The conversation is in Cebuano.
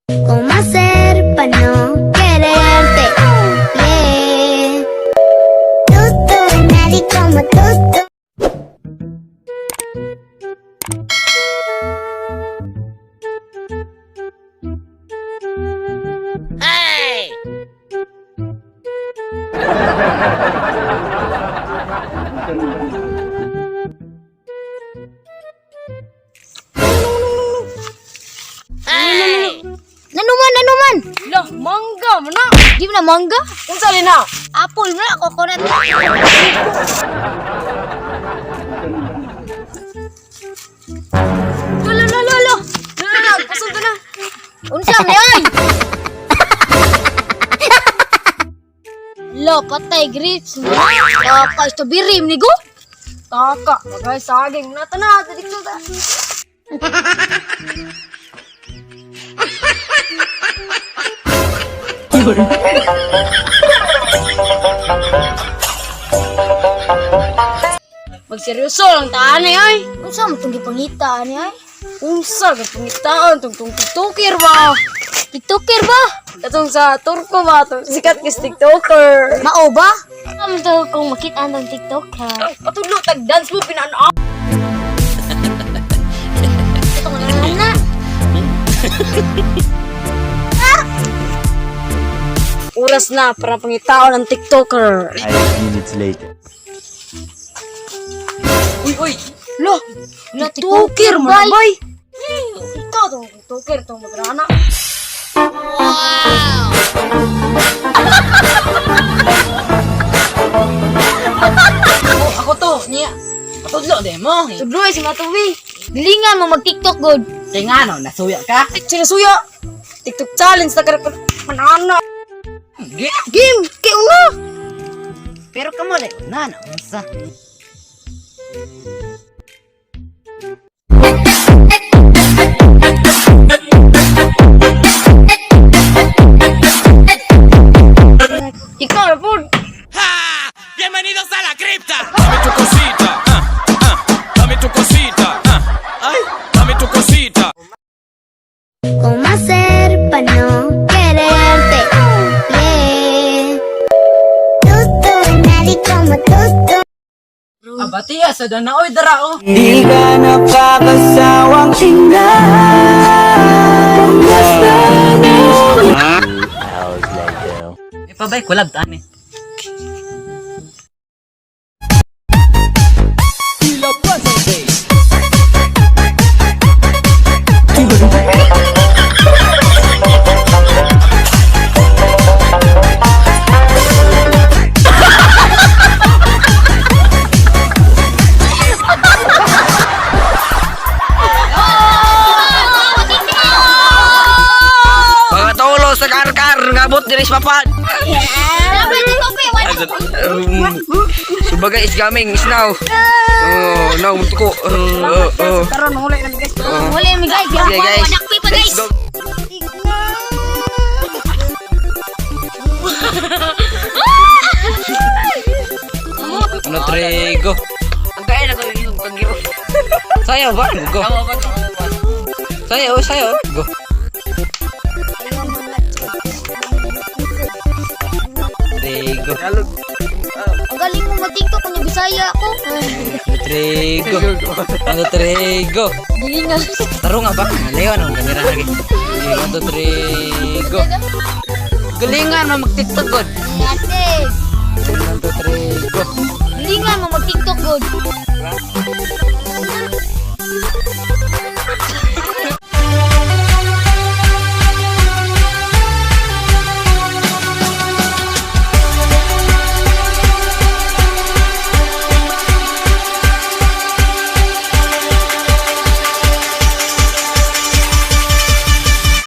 ¿Cómo hacer pa' no quererte? Yeah. Tú, tú, nadie como tú, tú. Nanuman, nanuman. Lah, mangga man na. Di mo na mangga? Unsa ni na? Apple mo na, coconut. Lo lo lo lo lo. Lo lo lo, pasunto na. Unsa man ay? Lo, patay grapes. Taka, strawberry ni go. Taka, magay saging na tana, dito ta. Magseryoso lang taan eh ay. Unsa man tong gipangita ani ay? Unsa ka pangitaon tong tong TikToker ba? TikToker ba? Katong sa Turko ba? Tong sikat ka TikToker. Mao ba? Amo to kung makita ang TikToker. Patulo tag dance mo pinano. Ito na na. Oras na para pangitaon ang TikToker. 5 minutes later. Uy, uy. Lo, Lo, TikToker man bay. bay. Ikaw tong TikToker tong magrana. Oh, ako to, niya. Patudlo de mo. Tudlo eh, si Matuwi. Gilingan mo mag TikTok god. Kaya nga no, nasuya ka. Sinasuya. TikTok challenge na karap manana. Gi. Game, kay una. Pero kamo na una na unsa. Ikaw na po. Bienvenidos a la cripta. Dame tu cosita, ah, ah, dame tu cosita, ah, ay, dame tu cosita. ¿Cómo hacer pa' no quererte? Yeah. Tú, tú, nadie como tú, tú. Abatiya sa danaoy dara oh. Di ka napakasawang tingnan. Basta na Hours later. May pabay kulab tani. Mga tolo sa karkar, ngabot diri sa papan. Subaga is coming, is now. Oh, now mutuko. Oh, oh. Karon huli na guys. Wala mi guys. Okay, guys. Wadakpi pa guys. Let's go. Ano trigo? Ang kaya na ko yung pagyo. Sayo ba? Go. Sayo, sayo. Go. Trigo. Ang galing mo mag TikTok kunya Bisaya ako. Trigo. Ano trigo? Gilingan. Taro nga ba? Leon ang kamera lagi. One, two, three, go. Galingan mo mag-TikTok god. Ate. One, two, three, go. Gilingan mo mag TikTok god.